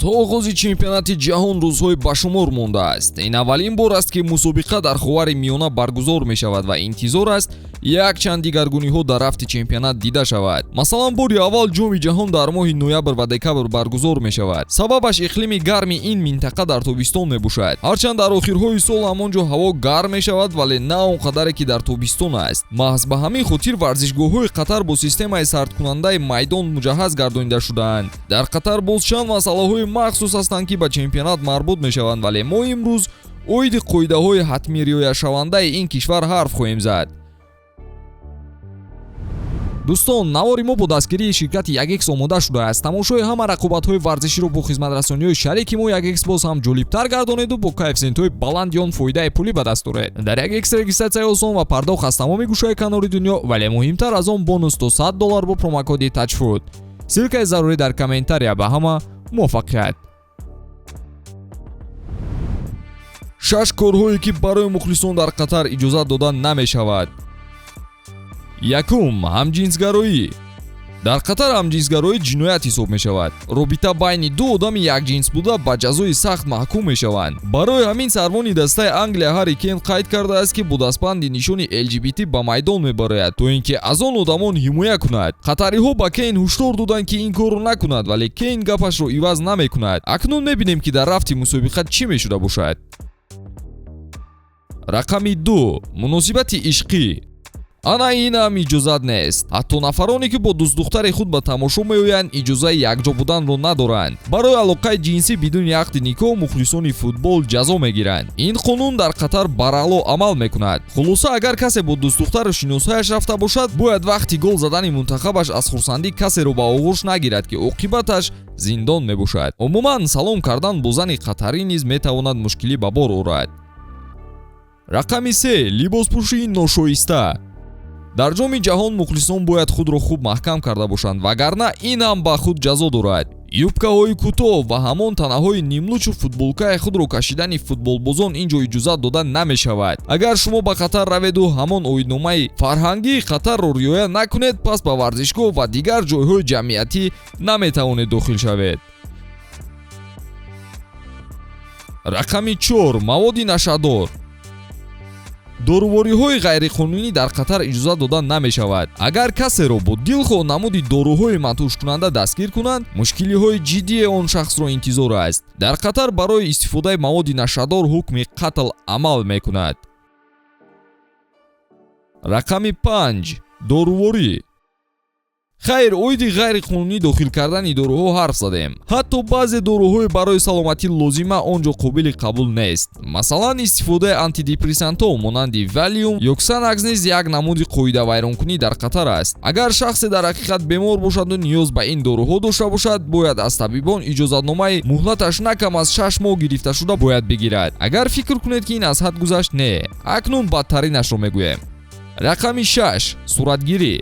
То оғози чемпионати ҷаҳон рӯзҳои ба шумор мондааст. Ин аввалин бор аст, ки мусобиқа дар Ховари Миёна баргузор мешавад ва интизор аст, якчанд дигаргуниҳо дар рафти чемпионат дида шавад. Масалан, бори аввал Ҷоми ҷаҳон дар моҳи ноябр ва декабр баргузор мешавад. Сабабаш иқлими гарми ин минтақа дар тобистон мебошад. Ҳарчанд дар охирҳои сол ҳамон ҷо ҳаво гарм мешавад, вале на он қадаре, ки дар тобистон аст. Маҳз ба ҳамин хотир варзишгоҳҳои Қатар бо системаи сардкунандаи майдон муҷаҳҳаз гардонида шудаанд. Дар Қатар боз чанд масъалаҳои махсус ҳастанд, ки ба чемпионат марбут мешаванд, вале мо имрӯз оиди қоидаҳои ҳатмӣ риояшавандаи ин кишвар ҳарф хоҳем зад. Дӯстон, навори мо бо дастгирии ширкати 1X омода шудааст. Тамошои ҳама рақобатҳои варзиширо бо хизматрасониҳои шарики мо 1X боз ҳам ҷолибтар гардонеду бо коэффисиентҳои баланди он фоидаи пулӣ ба даст оред. Дар 1X регистрация и осон ва пардохт аз тамоми гӯшаи канори дунё, вале муҳимтар аз он, бонус то 100 доллар бо промокоди TAJFOOT. Ссылка и зарурӣ дар комментария. Ба ҳама муваффақият! Шаш корҳое, ки барои мухлисон дар Қатар иҷозат дода намешавад. Якум: ҳамҷинсгароӣ. Дар Қатар ҳамҷинсгароӣ ҷиноят ҳисоб мешавад. Робита байни ду одами якҷинс буда ба ҷазои сахт маҳкум мешаванд. Барои ҳамин сарвони дастаи Англия Ҳарри Кен қайд кардааст, ки бо дастбанди нишони ЛГБТ ба майдон мебарояд, то ин ки аз он одамон ҳимоя кунад. Қатариҳо ба Кейн ҳушдор доданд, ки ин корро накунад, вале Кейн гапашро иваз намекунад. Акнун мебинем, ки дар рафти мусобиқа чӣ мешуда бошад. Рақами 2: муносибати ишқӣ. Ана ин ҳам иҷозат нест. Ҳатто нафароне, ки бо дӯстдухтари худ ба тамошо меоянд, иҷозаи якҷо буданро надоранд. Барои алоқаи ҷинсӣ бидуни ақди никоҳ мухлисони футбол ҷазо мегиранд. Ин қонун дар Қатар бараъло амал мекунад. Хулоса, агар касе бо дӯстдухтару шиносҳояш рафта бошад, бояд вақти гол задани мунтахабаш аз хурсандӣ касеро ба оғӯш нагирад, ки оқибаташ зиндон мебошад. Умуман, салом кардан бо зани қатарӣ низ метавонад мушкилӣ ба бор орад. Рақами 3: либоспӯшии ношоиста. Дар Ҷоми ҷаҳон мухлисон бояд худро хуб маҳкам карда бошанд, вагарна ин ҳам ба худ ҷазо дорад. Юбка ҳои кӯтоҳ ва ҳамон танаҳои нимлучу футболкаи худро кашидани футболбозон ин ҷо иҷозат дода намешавад. Агар шумо ба Қатар раведу ҳамон оидномаи фарҳангии Қатарро риоя накунед, пас ба варзишгоҳ ва дигар ҷойҳои ҷамъиятӣ наметавонед дохил шавед. Рақами 4: маводи нашъадор. Дорувориҳои ғайриқонунӣ дар Қатар иҷозат дода намешавад. Агар касеро бо дилхоҳ намуди доруҳои мадҳушкунанда дастгир кунанд, мушкилиҳои ҷиддие он шахсро интизор аст. Дар Қатар барои истифодаи маводи нашъадор ҳукми қатл амал мекунад. Рақами 5: доруворӣ. Хайр, оиди ғайриқонунӣ дохил кардани доруҳо ҳарф задем. Ҳатто баъзе доруҳои барои саломатӣ лозима он ҷо қобили қабул нест. Масалан, истифодаи антидепрессантҳо монанди Валиум ё Ксанакс низ як намуди қоидавайронкунӣ дар Қатар аст. Агар шахсе дар ҳақиқат бемор бошаду ниёз ба ин доруҳо дошта бошад, бояд аз табибон иҷозатномаи муҳлаташ на кам аз 6 моҳ гирифташуда бояд бигирад. Агар фикр кунед, ки ин аз ҳад гузашт, не, акнун бадтаринашро мегӯем. Рақами 6: суратгирӣ.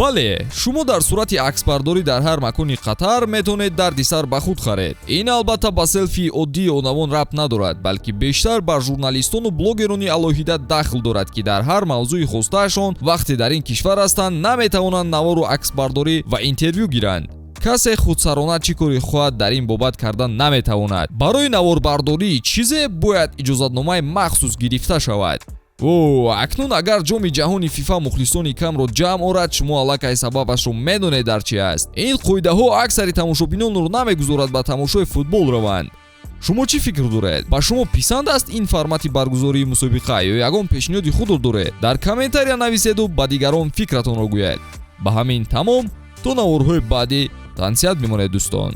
Бале, шумо дар сурати аксбардорӣ дар ҳар макони Қатар метавонед дарди сар ба худ харед. Ин албатта ба селфии оддии одамон рабт надорад, балки бештар ба журналистону блогерони алоҳида дахл дорад, ки дар ҳар мавзӯи хостаашон вақте дар ин кишвар ҳастанд, наметавонанд навору аксбардорӣ ва интервю гиранд. Касе худсарона чӣ коре хоҳад дар ин бобат кардан наметавонад. Барои наворбардории чизе бояд иҷозатномаи махсус гирифта шавад. О, акнун агар Ҷоми ҷаҳони ФИФА мухлисони камро ҷамъ орад, шумо аллакай сабабашро медонед дар чи аст. Ин қоидаҳо аксари тамошобинонро намегузорад ба тамошои футбол раванд. Шумо чӣ фикр доред? Ба шумо писанд аст ин формати баргузории мусобиқа ё ягон пешниҳоди худро доред? Дар комментария нависеду ба дигарон фикратонро гӯед. Ба ҳамин тамом. То наворҳои баъдӣ тансиҳат бимонед, дӯстон.